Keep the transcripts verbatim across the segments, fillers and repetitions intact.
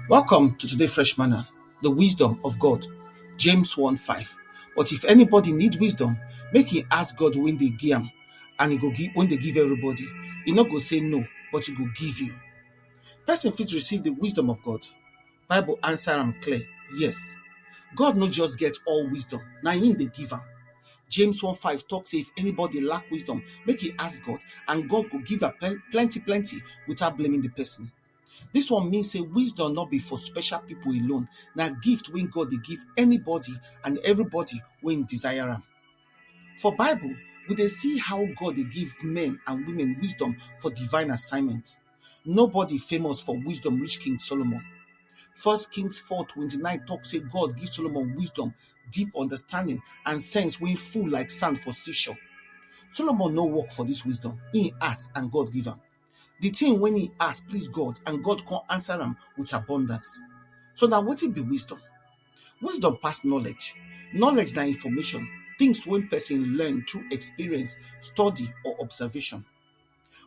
Welcome to today Fresh Manna, the wisdom of God, James one five. But if anybody need wisdom, make he ask God when they give am, and he go give when they give everybody. He no go say no, but he go give you. Person fit receive the wisdom of God. Bible answer am clear, yes. God no just get all wisdom, na him dey give am. James one five talk say if anybody lack wisdom, make he ask God, and God go give am plen- plenty plenty without blaming the person. This one mean say wisdom no be for special people alone, na gift wey God dey give anybody and everybody wey desire am. For Bible, we dey see how God dey give men and women wisdom for divine assignment. Nobody famous for wisdom reach King Solomon. First Kings four twenty-nine talk say God give Solomon wisdom, deep understanding, and sense wey full like sand for seashore. Solomon no work for this wisdom, he ask and God give am. The thing when he ask please God, and God come answer am with abundance. So now wetin be wisdom? Wisdom pass knowledge. Knowledge na information, things wey person learn through experience, study, or observation.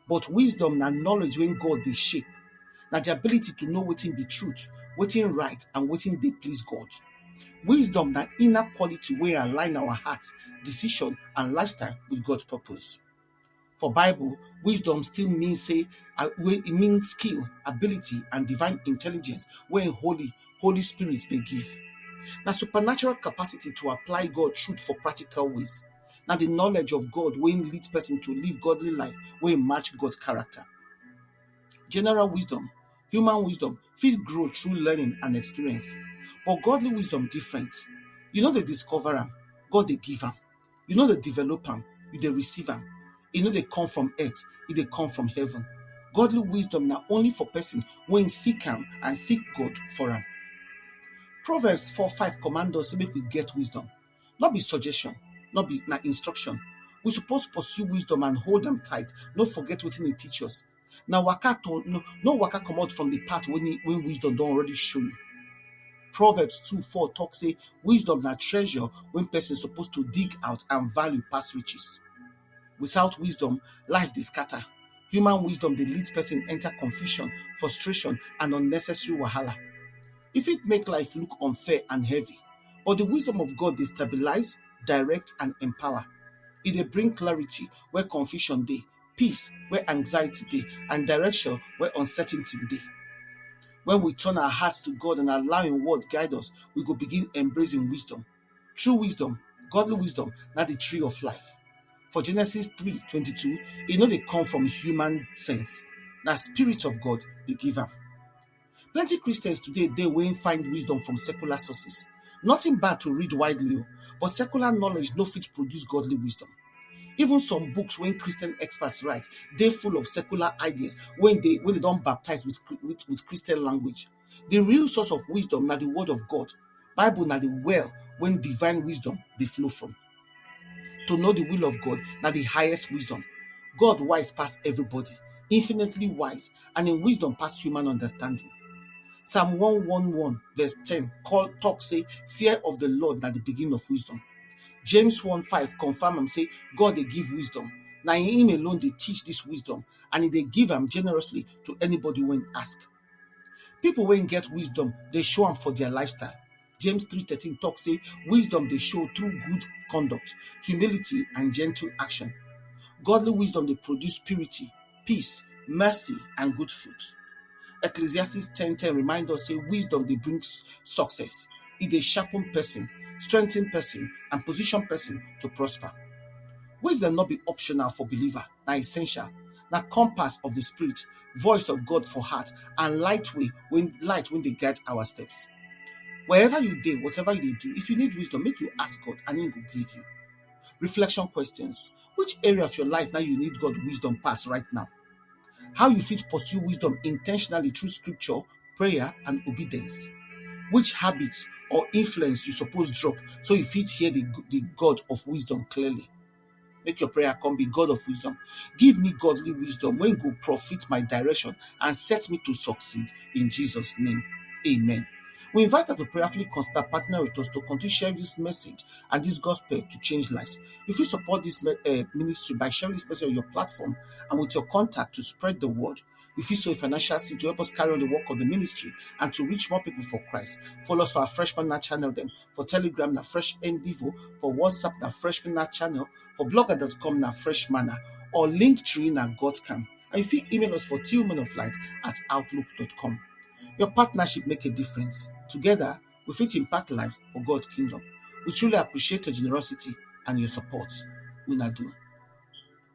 But wisdom na knowledge wey God dey shape. Na the ability to know wetin be truth, wetin right, and wetin dey please God. Wisdom na inner quality wey align our heart, decision, and lifestyle with God purpose. For Bible, wisdom still mean say uh, wey e mean skill, ability, and divine intelligence wey Holy Holy Spirit dey give. Na supernatural capacity to apply God truth for practical ways. Na the knowledge of God wey lead person to live godly life wey match God character. General wisdom, human wisdom fit grow through learning and experience, but godly wisdom different. You no dey discover am, God dey give am. You no dey develop am, you dey receive am. E no dey come from earth, e dey come from heaven. Godly wisdom na only for person wey seek am and seek God for am. Proverbs four five command us make we get wisdom. No be suggestion, no be na instruction. We suppose pursue wisdom and hold am tight, no forget wetin e teach us. Na waka to no, no waka comot from the path wey wey wisdom don already show you. Proverbs two four talk say wisdom na treasure wey person suppose to dig out and value pass riches. Without wisdom, life dey scatter. Human wisdom dey lead person enter confusion, frustration, and unnecessary wahala. E fit make life look unfair and heavy, but the wisdom of God dey stabilize, direct, and empower. E dey bring clarity where confusion dey, peace where anxiety dey, and direction where uncertainty dey. When we turn our hearts to God and allow Him word guide us, we go begin embrace Him wisdom. True wisdom, godly wisdom, na the tree of life. For Genesis three twenty-two, e no dey come from human sense. Na Spirit of God dey give am. Plenty Christians today dey wey find wisdom from secular sources. Nothing bad to read widely, o, but secular knowledge no fit produce godly wisdom. Even some books wey Christian experts write dey full of secular ideas wey dey wey dey don baptize with, with, with Christian language. The real source of wisdom na the word of God. Bible na the well wey divine wisdom dey flow from. To know the will of God na the highest wisdom. God wise pass everybody, infinitely wise, and in wisdom pass human understanding. Psalm one one one verse ten call talk say fear of the Lord na the beginning of wisdom. James one five confirm am say God dey give wisdom. Na him alone dey teach this wisdom, and he dey give am generously to anybody wey ask. People wey get wisdom dey show am for their lifestyle. James three thirteen talk say wisdom dey show through good conduct, humility, and gentle action. Godly wisdom dey produce purity, peace, mercy, and good fruit. Ecclesiastes ten ten remind us say wisdom dey bring s- success. E dey sharpen person, strengthen person, and position person to prosper. Wisdom no be optional for believer, na essential. Na compass of the spirit, voice of God for heart, and light way when light when dey guide our steps. Wherever you dey, whatever you dey do, if you need wisdom, make you ask God and He go give you. Reflection questions. Which area of your life now you need God wisdom pass right now? How you fit pursue wisdom intentionally through scripture, prayer, and obedience? Which habits or influence you suppose drop so you fit hear the, the God of wisdom clearly? Make your prayer come be, God of wisdom, give me godly wisdom when go profit my direction and set me to succeed in Jesus' name. Amen. We invite you to prayerfully consider partner with us to continue share this message and this gospel to change lives. If you support this uh, ministry by sharing this message on your platform and with your contact to spread the word, If you sow a financial seed to help us carry on the work of the ministry and to reach more people for Christ, follow us for our Fresh Manna channel them. For Telegram na Fresh Endeavor, for WhatsApp na Fresh Manna channel, for blogger dot com na Fresh Manna, or Linktree na God Camp. And you fit email us for tillmanoflight at outlook dot com. Your partnership make a difference. Together, we fit impact lives for God's kingdom. We truly appreciate your generosity and your support. Una do.